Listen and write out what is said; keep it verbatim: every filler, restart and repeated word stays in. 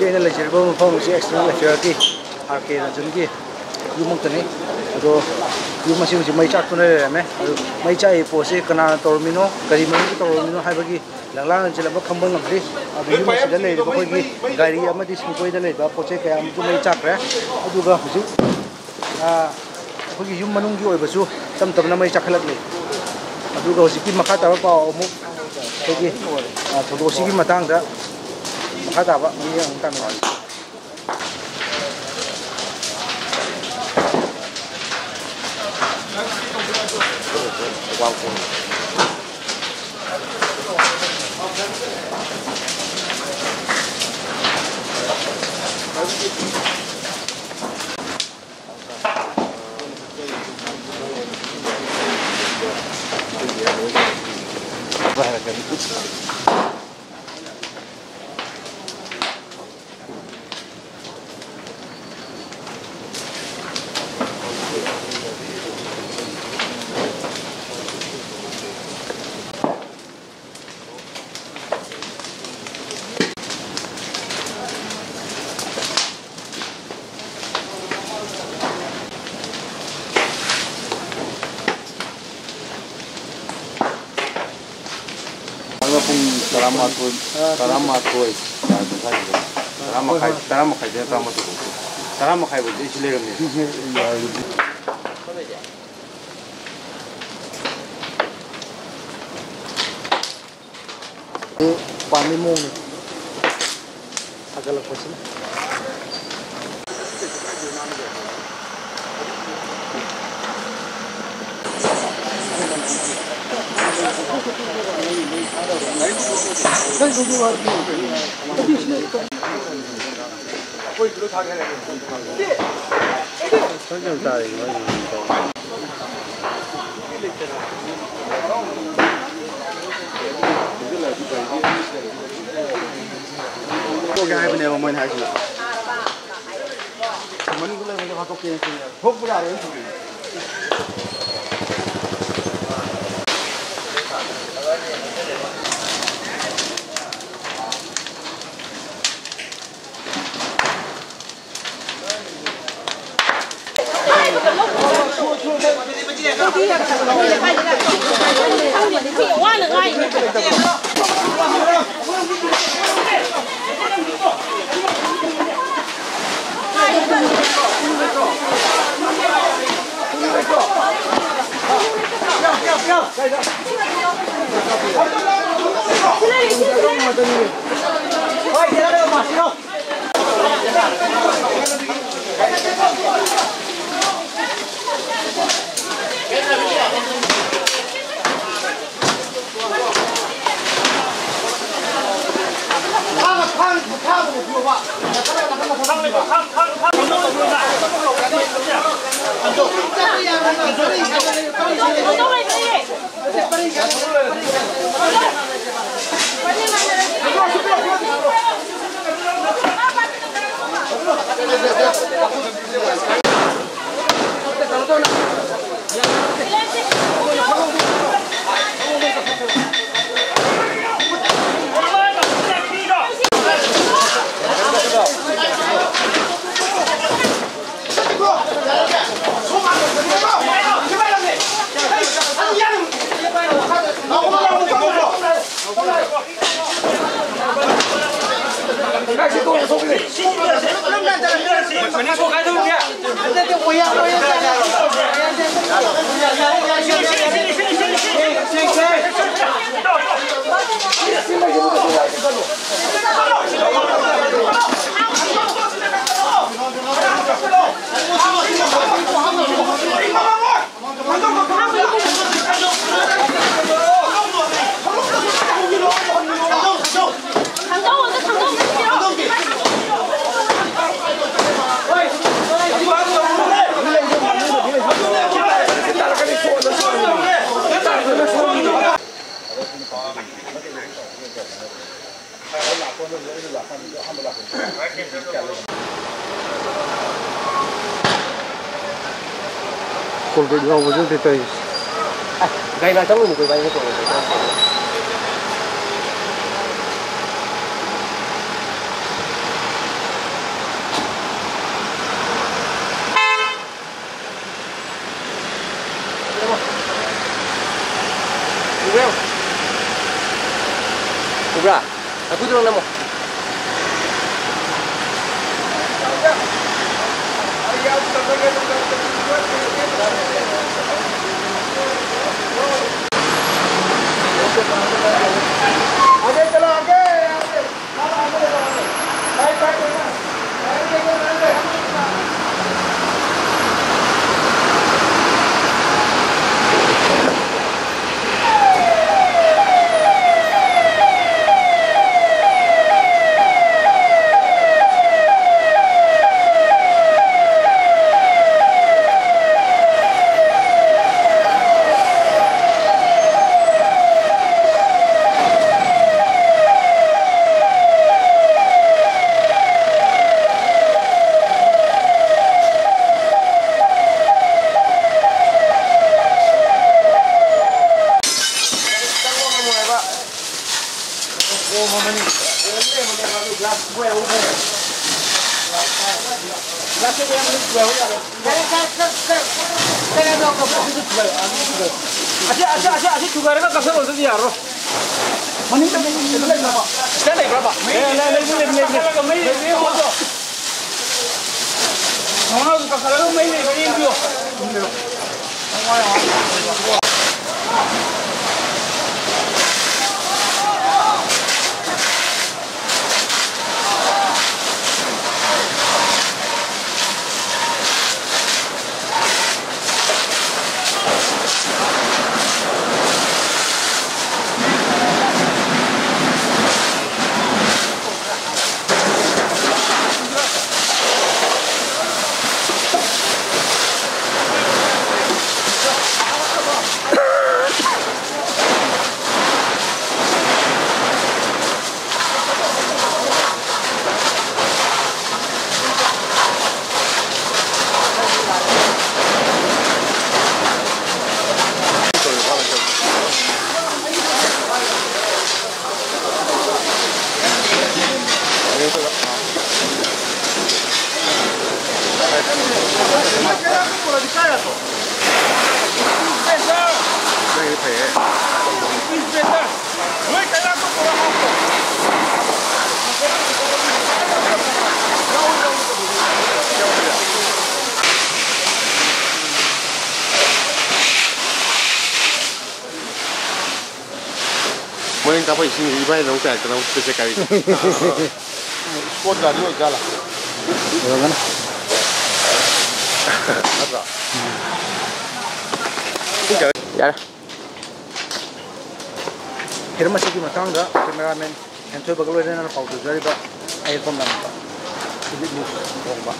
ꯑꯩꯅ ꯂꯩꯖꯔꯤꯕ ꯃꯐꯝ ꯑꯁꯤ External Affairꯒꯤ ꯑꯥꯔ ꯀꯦ ꯔꯟꯖꯟꯒꯤ ꯌꯨꯝꯃꯛꯇꯅꯤ꯫ ꯑꯗꯣ ꯌꯨꯝ ꯑꯁꯤ ꯍꯧꯖꯤꯛ ꯃꯩ ꯆꯥꯛꯇꯨꯅ ꯂꯩꯔꯝꯃꯦ꯫ ꯑꯗꯨ ꯃꯩ ꯆꯥꯛꯏ ꯄꯣꯠꯁꯤ ꯀꯅꯥꯅ ꯇꯧꯔꯝꯃꯤꯅꯣ, ꯀꯔꯤ ꯃꯔꯝꯒꯤ ꯇꯧꯔꯝꯃꯤꯅꯣ ꯍꯥꯏꯕꯒꯤ ꯂꯪꯂꯥꯡ ꯆꯦꯜꯂꯝꯕ ꯈꯪꯕ ꯉꯝꯗ꯭ꯔꯤ꯫ ꯑꯗꯨ ꯌꯨꯝ ꯑꯁꯤꯗ ꯂꯩꯔꯤꯕ ꯑꯩꯈꯣꯏꯒꯤ ꯒꯥꯔꯤ ꯑꯃꯗꯤ ꯁꯤꯡꯀꯣꯏꯗ ꯂꯩꯕ ꯄꯣꯠ ꯆꯩ ꯀꯌꯥ ꯑꯃꯁꯨ ꯃꯩ ꯆꯥꯛꯈ꯭ꯔꯦ꯫ ꯑꯗꯨꯒ ꯍꯧꯖꯤꯛ, ꯑ, ꯑꯩꯈꯣꯏꯒꯤ ꯌꯨꯝ ꯃꯅꯨꯡꯒꯤ ꯑꯣꯏꯕꯁꯨ ꯇꯞ ꯇꯞꯅ ꯃꯩ ꯆꯥꯛꯈꯠꯂꯛꯂꯤ꯫ ꯑꯗꯨꯒ ꯍꯧꯖꯤꯛꯀꯤ ꯃꯈꯥ ꯇꯥꯕ ꯄꯥꯎ ꯑꯃꯨꯛ ꯑꯩꯈꯣꯏꯒꯤ, ꯑ, ꯊꯧꯗꯣꯛ ꯑꯁꯤꯒꯤ ꯃꯇꯥꯡꯗ ꯃꯈꯥ ꯇꯥꯕ ꯃꯤ ꯑꯃꯨꯛ ꯇꯥꯟꯅꯔꯁꯤ꯫ ꯑꯗꯨꯒ ꯄꯨꯡ ꯇꯔꯥꯃꯥꯊꯣꯏ, ꯇꯔꯥꯃꯥꯊꯣꯏ ꯇꯥꯔꯛꯄ ꯁ꯭ꯋꯥꯏꯁꯤꯗ, ꯇꯔꯥ ꯃꯈꯥꯏ, ꯇꯔꯥ ꯃꯈꯥꯏꯗꯩꯅ ꯇꯔꯥꯃꯥꯊꯣꯏ ꯐꯥꯎ, ꯇꯔꯥ ꯃꯈꯥꯏ ꯐꯥꯎꯗꯤ ꯑꯩ ꯁꯤ ꯂꯩꯔꯝꯃꯦ꯫ ꯄꯥꯟꯕꯩ ꯃꯑꯣꯡꯅꯤ ꯊꯥꯒꯠꯂꯛꯄꯁꯤꯅ꯫ ꯇꯣꯛꯑꯒꯦ ꯍꯥꯏꯕꯅꯦꯕ ꯃꯣꯏꯅ ꯍꯥꯏꯁꯤꯅ꯫ ꯃꯅꯨꯡꯗ ꯂꯩꯕꯗꯣ ꯍꯥꯠꯇꯣꯛꯀꯦ ꯍꯥꯏꯁꯤꯅꯦ꯫ ꯊꯣꯛꯄ ꯌꯥꯔꯣꯏ ꯍꯥꯏꯁꯤꯅꯦ꯫ ꯀꯣꯜꯒꯦꯠ ꯌꯥꯎꯕꯁꯨ ꯅꯠꯇꯦ ꯇꯧꯔꯤꯁꯦ꯫ ꯒꯥꯔꯤ ꯃꯅꯥꯛ ꯆꯪꯉꯨꯅꯨꯀꯣ, ꯏꯕꯥꯅꯤ ꯈꯛꯇ ꯑꯣꯏꯔꯗꯤ꯫ ꯅꯪ ꯅꯝꯃꯣ꯫ ꯑꯁꯤ, ꯑꯁꯤ, ꯑꯁꯤ, ꯑꯁꯤ ꯊꯨꯒꯥꯏꯔꯒ ꯀꯛꯁꯜꯂꯣ, ꯑꯗꯨꯗꯤ ꯌꯥꯔꯔꯣꯏ꯫ ꯃꯅꯤꯡꯗ ꯂꯩꯕ꯭ꯔꯕ? ꯁꯤꯗ ꯂꯩꯕ꯭ꯔꯕ? ꯂꯩ, ꯂꯩ, ꯂꯩ, ꯂꯩ, ꯂꯩ, ꯂꯩ꯫ ꯅꯅꯥꯎꯁꯨ ꯀꯥꯈꯠꯂꯒ ꯃꯩ ꯂꯩꯕ꯭ꯔꯥ ꯌꯦꯡꯕꯤꯌꯣ꯫ ꯅꯪꯒꯤꯗꯤ ꯐꯩꯌꯦ꯫ ꯃꯣꯔꯦꯡ ꯀꯥꯞꯄ ꯏꯁꯤꯡꯁꯤ ꯏꯕꯥꯅꯤꯗ ꯑꯃꯨꯛ ꯆꯥꯏꯔꯛꯇꯅ ꯑꯃꯨꯛ ꯄꯦꯁꯦ ꯀꯥꯔꯤꯗꯣ꯫ ꯏꯁꯄꯣꯔꯠ ꯒꯥꯔꯤ ꯑꯣꯏꯖꯥꯠꯂꯥ? ꯑꯣꯏꯔꯝꯒꯅꯤ꯫ ꯅꯠꯇ꯭ꯔꯣ? ꯄꯨꯡ ꯀꯌꯥ? ꯌꯥꯔꯦ꯫ ꯐꯤꯂꯝ ꯑꯁꯤꯒꯤ ꯃꯇꯥꯡꯗ cameraman ꯍꯦꯟꯊꯣꯏꯕꯒ ꯂꯣꯏꯅꯅ ꯄꯥꯎ ꯇꯧꯖꯔꯤꯕ ꯑꯩ ꯀꯣꯝꯂꯥꯡꯕ ꯏꯗꯤꯠ ꯅ꯭ꯌꯨꯁ ꯊꯣꯡꯕ꯫